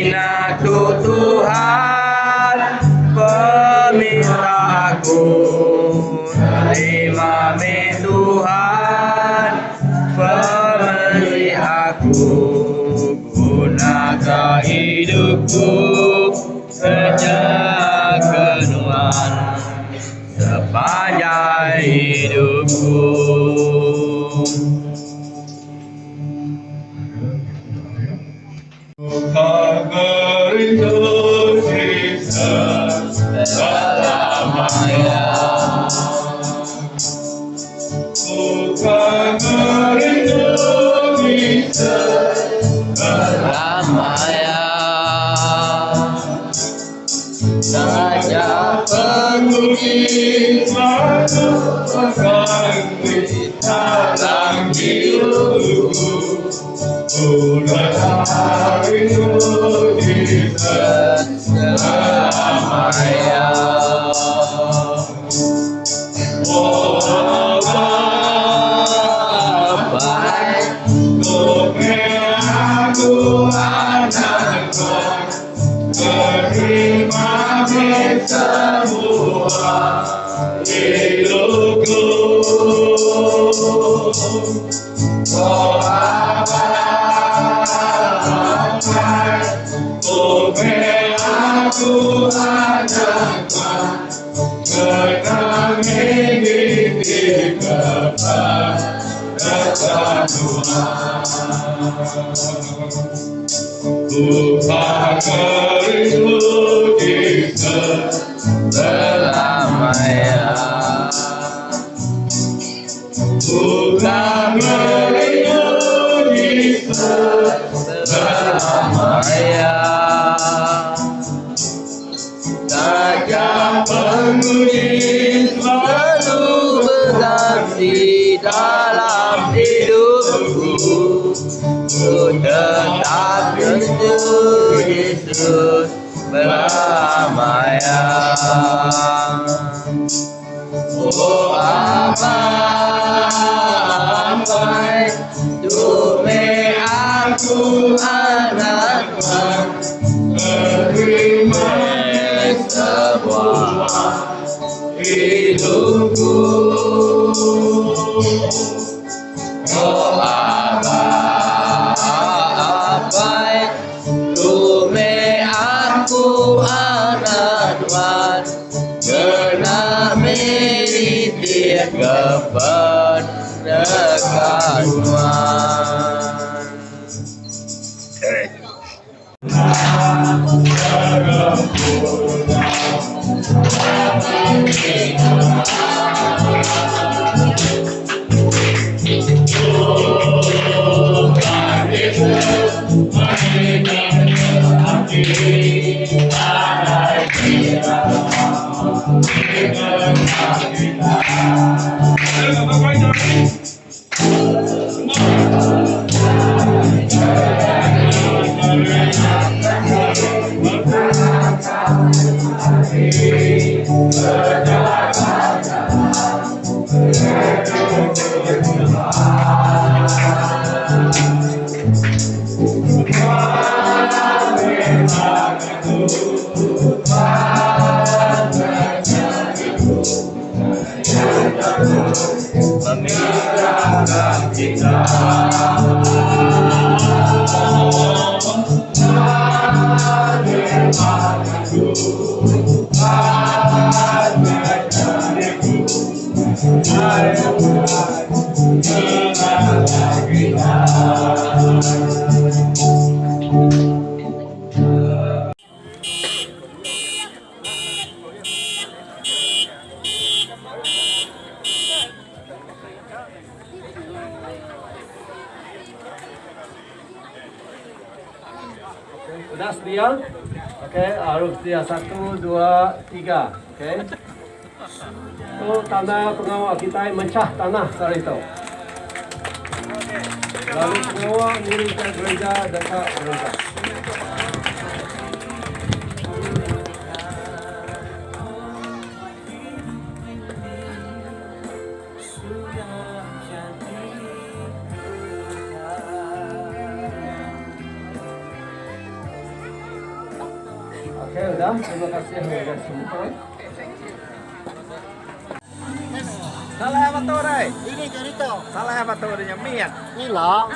Semina tu Tuhan peminta aku Terima meh Tuhan pemeri aku Gunaka hidupku Kerja ke Nuan sepanjai hidupku. Udah sedia? Okey, harus sedia. Satu, dua, tiga. Okey. Tu tanda pengawa kitai mechah tanah sehari tu. Lalu pengawa nirika gereja deka berengkah. Okey udah, terima kasih ngagai semua. Salah apa tu dai? Ini cerita. Salah apa tu dia miat. Ila.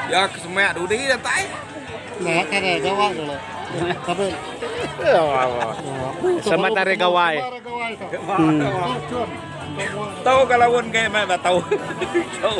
Ya kesemak dudi datai. Nah, kada gawai dulu. Tapi Selamat Hari Gawai. Tahu kalau pun kayak mana tahu. Tahu.